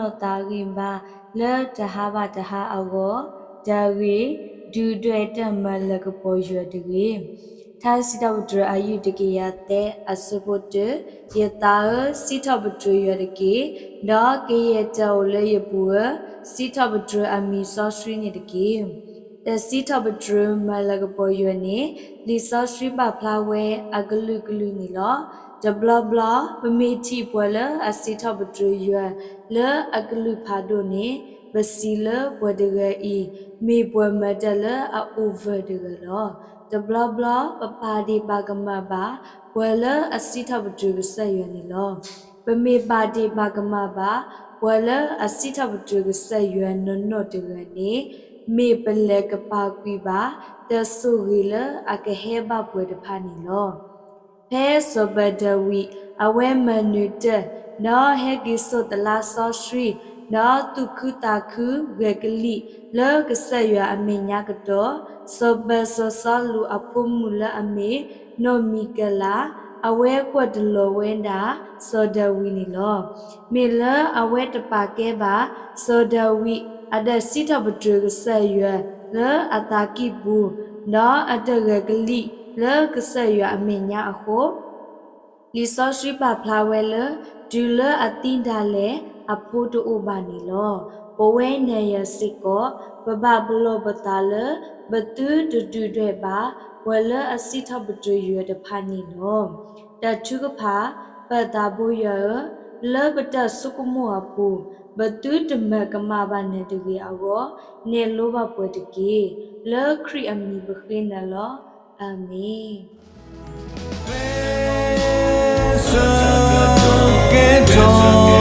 ဒီးသးဂံၢ်ဘါလၢတဟါဘၣ်တဟါအဂီၢ်တဂ့ၤ, ဒုၣ်ဒွဲၣ်တၢ်မၤလၤကပီၤယွၤတဂ့ၤ. ထါစံးထီၣ်ပတြၢၤအယုၢ်တကယၤသၢ အဆၢဖိတၢ, ယသးဧၢ, စံးထီၣ်ပတြၢၤယွၤတက့ၢ်, ဒီးကယဲၢ်တၢ်အိၣ်လၢယပူၤဧၢ, စံးထီၣ်ပတြၢၤအမံၤစီဆှံန့ၣ်တက့ၢ်. တၢ်စံးထီၣ်ပတြၢၤမၤလၤကပီၤယွၤန့ၣ် လံာ်စီဆှံပာ်ဖျါဝဲအကလုာ်ကလုာ်န့ၣ်လီၤ. တဘျီဘျီ ပမ့ၢ်ထံၣ်ပှၤလၢအစံးထီၣ်ပတြၢၤယွၤလၢအကလုၢ်ဖးဒိၣ်န့ၣ် ပစံးလၢပှၤတဂၤအံၤ မ့ၢ်ပှၤမၤတၢ်လၢအအိၣ်ဝဲတဂၤလီၤ. တဘျီဘျီ ပပာ်ဒ့ၣ်ပာ်ကမၣ်ဘၣ် ပှၤလၢအစံးထီၣ်ပတြၢၤကစၢ်ယွၤန့ၣ်လီၤ. ပမ့ၢ်ပာ်ဒ့ၣ်ပာ်ကမၣ်ဘၣ် ပှၤလၢအစံးထီၣ်ပတြၢၤကစၢ်ယွၤနီၢ်နီၢ်တဂၤန့ၣ် မ့ၢ်ပလဲၤကပာ်ကွံာ်ဘၣ် တၢ်ဆိၣ်ဂ့ၤလၢအကဟဲဘၣ်ပှၤတဖၣ်န့ၣ်လီၤ. ဖဲစီၤပၤဒၤဝံး အဝဲမၤနၢၤတၢ် ဒီးဟဲက့ၤစိာ်သလါစီဆှံ ဒီးသူၣ်ခုသးခုဂဲၤကလံၣ်လၢကစၢ်ယွၤအမဲာ်ညါကတီၢ်, စီၤပၤစီၤစီလူးအဖိမုၣ်လၢအမ့ၢ်နီၢ်မံၤကလး အဝဲကွၢ်တလီၤဝဲဒၣ်စီၤဒၤဝံးန့ၣ်လီၤ. မ့ၢ်လၢအဝဲတပာ်ကဲဘၣ် စီၤဒၤဝံး အတၢ်စံးထီၣ်ပတြၢၤကစၢ်ယွၤလၢအသးကံၢ်ပူၤ ဒီးအတၢ်ဂဲၤကလံၣ်လၢကစၢ်ယွၤအမဲာ်ညါအဃိ လံာ်စီဆှံပာ်ဖျါဝဲလၢ တုၤလၢအသံဒၣ်လဲာ် အဖိတအိၣ်ဘၣ်န့ၣ်လီၤ. ပဝဲနၤယၤစ့ၢ်ကီး ပဘၣ်ပလီၢ်ပသးလၢ ပသုတဒုၣ်ဒွဲၣ်ဘၣ် ပှၤလၢအစံးထီၣ်ပတြၢၤယွၤတဖၣ်န့ၣ်လီၤ. တၢ်ထုကဖၣ်, ပၢ်သးဘိယွၤဧၢ, လၢပတၢ်ဆိကမိၣ်အပူၤ ပသုတမၤကမၣ်ဘၣ်နၤတဂ့ၤအဂီၢ် နဲၣ်လိဘၣ်ပှၤတက့ၢ်. လၢခရံာ်အမံၤပဃ့နၤလီၤ. အၤမ့ၣ်. ကဲထီၣ်